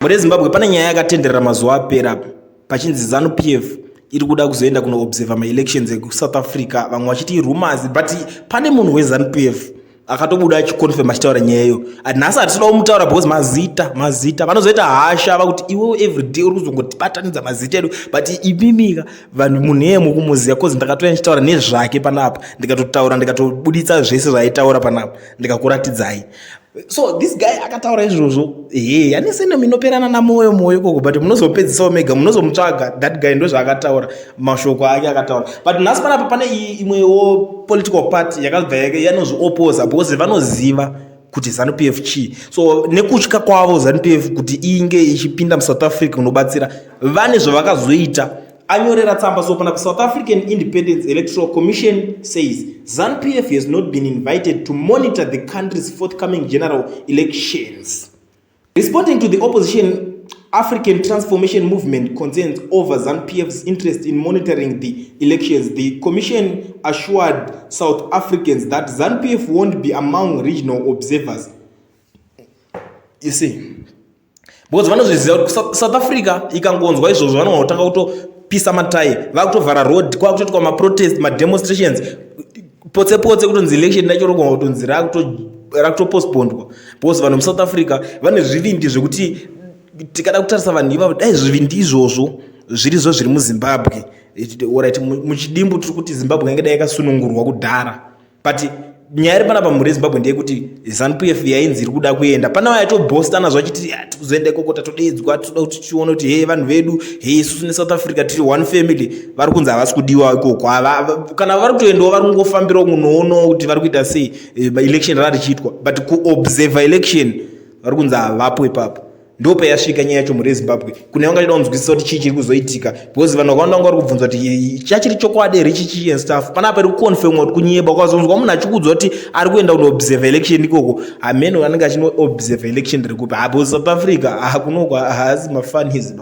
Mhuri yeZimbabwe, pane nyaya yakatenderera mazuva apera pachinzi ZANU PF iri kuda kuzoenda kunoobserva maelections ekuSouth Africa, vamwe vachiti rumors, but pane munhu weZANU PF akatobuda achiconfirm achitaura nyaya iyo. Nhasi hatitoda kumutaura because mazita mazita vanozoita hasha vakuti iwewe everyday uri kuzongotibatanidza mazita edu, but imimika vanhu munhu iyeye mukumuziva, cause ndakatouya ndichitaura nezvake panapa, ndikatotaura, ndikatobuditsa zvese zvaaitaura panapa, ndikakuratidzai. So this guy akataura izvozvo, he ane surname inoperana naMoyo, Moyo ikoko, but munozopedzisawo mega, munozomutsvaga that guy. Ndo zvaakataura, mashoko ake akataura. But nhasi panapa pane imwewo political party yakabva yanozvioposa because vanoziva kuti ZANU PF chii. So nekutya kwavo ZANU PF kuti inge ichipinda muSouth Africa kunobatsira, vane zvavakazoita, anyorera tsamba. So pana South African Independence Electoral Commission says ZANU PF has not been invited to monitor the country's forthcoming general elections. Responding to the opposition African Transformation Movement concerns over ZANU PF's interest in monitoring the elections, the commission assured South Africans that ZANU PF won't be among regional observers. You see, because vanozviziva kuti South Africa ikangonzwa izvozvo, vanogona kutopisa matai, vakutovhara road, kwakutoitwa maprotest, mademonstrations, potse potse, kutonzi election racho rogona kutonzi rakutopostpondwa, because vanhu muSouth Africa vane zvivindi zvekuti tikada kutarisa vanhu ivavo, dai zvivindi izvozvo zvirizvo zviri muZimbabwe. Alright, muchidimbu tiri kuti Zimbabwe yange dai yakasunungurwa kudhara, but nyaya iri panapa, mhuri yeZimbabwe, ndeyekuti ZANU PF yainzi iri kuda kuenda. Pana vaitobhostana zvachiti tikuzoenda ikoko, tatodedzwa, toda kuti tione kuti he vanhu vedu, he isusu neSouth Africa tiri one family. Vari kunzi havasi kudiwa ikoko. Kana vari kutoendawo, vari kungofambirawo kunoonawo kuti vari kuita sei, election rava richiitwa, but kuobserva election vari kunzi havapo ipapo. Ndo payasvika nyaya yacho, mhuri yeZimbabwe. Kune vanga chida kunzwisisa kuti chii chiri kuzoitika, because vanhu vakawanda vanga vari kubvunza kuti chachiri chokwadi here chichi and stuff. Panapa iri kuconfirmwa kuti kunyeba. Ukazonzwa munhu achikuudzwa kuti ari kuenda kunoobserva election ikoko, hameno anenge achinoobserva election rekupi hapo South Africa. Hakunoko haasi mafanis.